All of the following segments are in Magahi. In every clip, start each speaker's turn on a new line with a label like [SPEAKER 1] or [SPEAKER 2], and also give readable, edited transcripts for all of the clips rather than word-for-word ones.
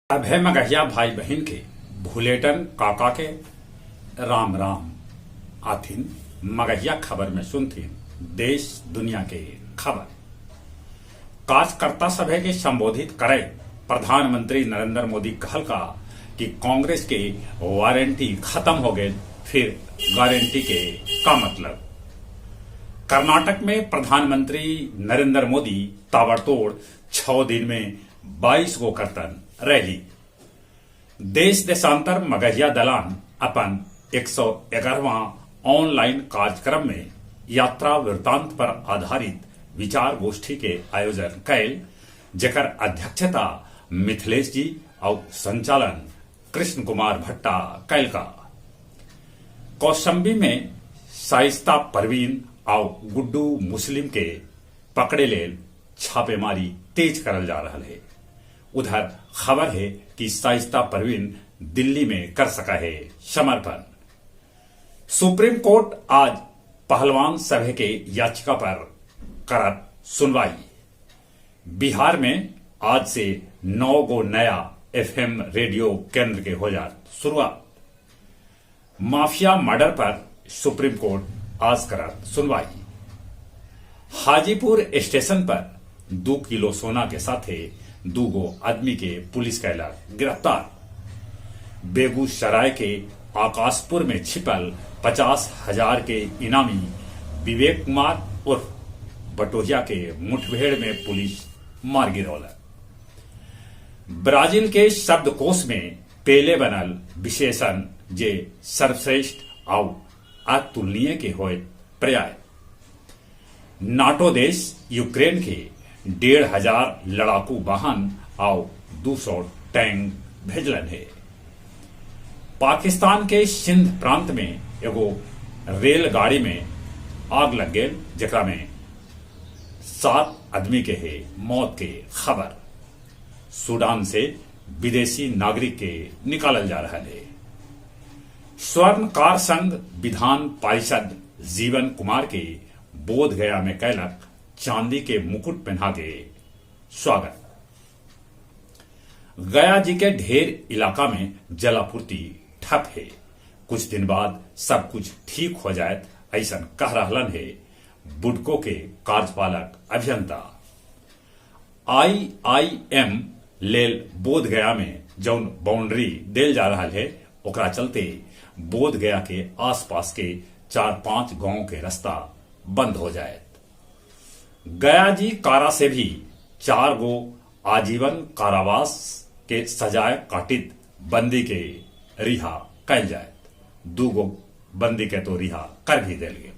[SPEAKER 1] अभय मगहिया भाई बहिन के भुलेटन काका के राम राम। आथिन मगहिया खबर में सुनथिन देश दुनिया के खबर। कार्यकर्ता सभे के संबोधित करे प्रधानमंत्री नरेंद्र मोदी कहलका कि कांग्रेस के वारंटी खत्म हो गेल, फिर गारंटी के का मतलब। कर्नाटक में प्रधानमंत्री नरेंद्र मोदी ताबड़तोड़ 6 दिन में 22 गो करतन रैली। देश देशांतर मगहिया दलान अपन 111वां ऑनलाइन कार्यक्रम में यात्रा वृत्तांत पर आधारित विचार गोष्ठी के आयोजन कैल, जेकर अध्यक्षता मिथिलेश जी और संचालन कृष्ण कुमार भट्टा कैल का। कौशंबी में शाइस्ता परवीन और गुड्डू मुस्लिम के पकड़े लेल छापेमारी तेज करल जा रहा है। उधर खबर है कि शाइस्ता परवीन दिल्ली में कर सका है समर्पण। सुप्रीम कोर्ट आज पहलवान सभा के याचिका पर करत सुनवाई। बिहार में आज से 9 गो नया एफएम रेडियो केंद्र के हो जात शुरुआत। माफिया मर्डर पर सुप्रीम कोर्ट आज करत सुनवाई। हाजीपुर स्टेशन पर 2 किलो सोना के साथे 2 गो आदमी के पुलिस कैला गिरफ्तार। बेगूसराय के आकाशपुर में छिपल 50,000 के इनामी विवेक कुमार उर्फ बटोहिया के मुठभेड़ में पुलिस मार गिरौलक। ब्राजील के शब्दकोश में पेले बनल विशेषण जे सर्वश्रेष्ठ आउ अतुलनीय के होए पर्याय। नाटो देश यूक्रेन के 1,500 लड़ाकू वाहन आउ 200 टैंक भेजलन है। पाकिस्तान के सिंध प्रांत में एगो रेलगाड़ी में आग लग गेल, जेकरा में 7 आदमी के है मौत के खबर। सूडान से विदेशी नागरिक के निकालल जा रहा है। स्वर्णकार संघ विधान परिषद जीवन कुमार के बोध गया में कैलक चांदी के मुकुट पहना के स्वागत। गया जी के ढेर इलाका में जलापूर्ति ठप है, कुछ दिन बाद सब कुछ ठीक हो जाए ऐसा कह रहलन है बुडको के कार्यपालक अभियंता। आईआईएम लेल बोध गया में जौन बाउंड्री देल जा रहा है ओकरा चलते बोध गया के आसपास के 4-5 गांव के रास्ता बंद हो जाए। गया जी कारा से भी 4 गो आजीवन कारावास के सजाए काटित बंदी के रिहा कैल जाए। 2 गो बंदी के तो रिहा कर भी दिल गए।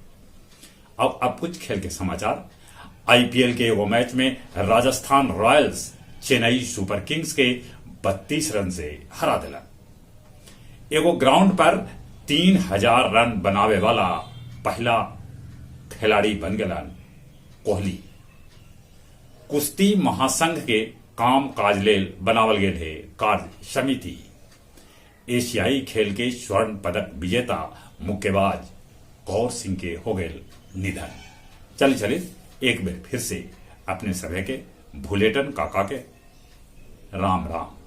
[SPEAKER 1] अब कुछ खेल के समाचार। आईपीएल के एगो मैच में Rajasthan Royals Chennai super Kings के 32 रन से हरा दिला। एगो ग्राउंड पर 3000 रन बनावे वाला पहला खिलाड़ी बन गलन कोहली। कुश्ती महासंघ के काम काज लेल बनावल गेल है कार्य समिति। एशियाई खेल के स्वर्ण पदक विजेता मुक्केबाज कौर सिंह के हो गए निधन। चले चले एक बार फिर से अपने सभे के भुलेटन काका के राम राम।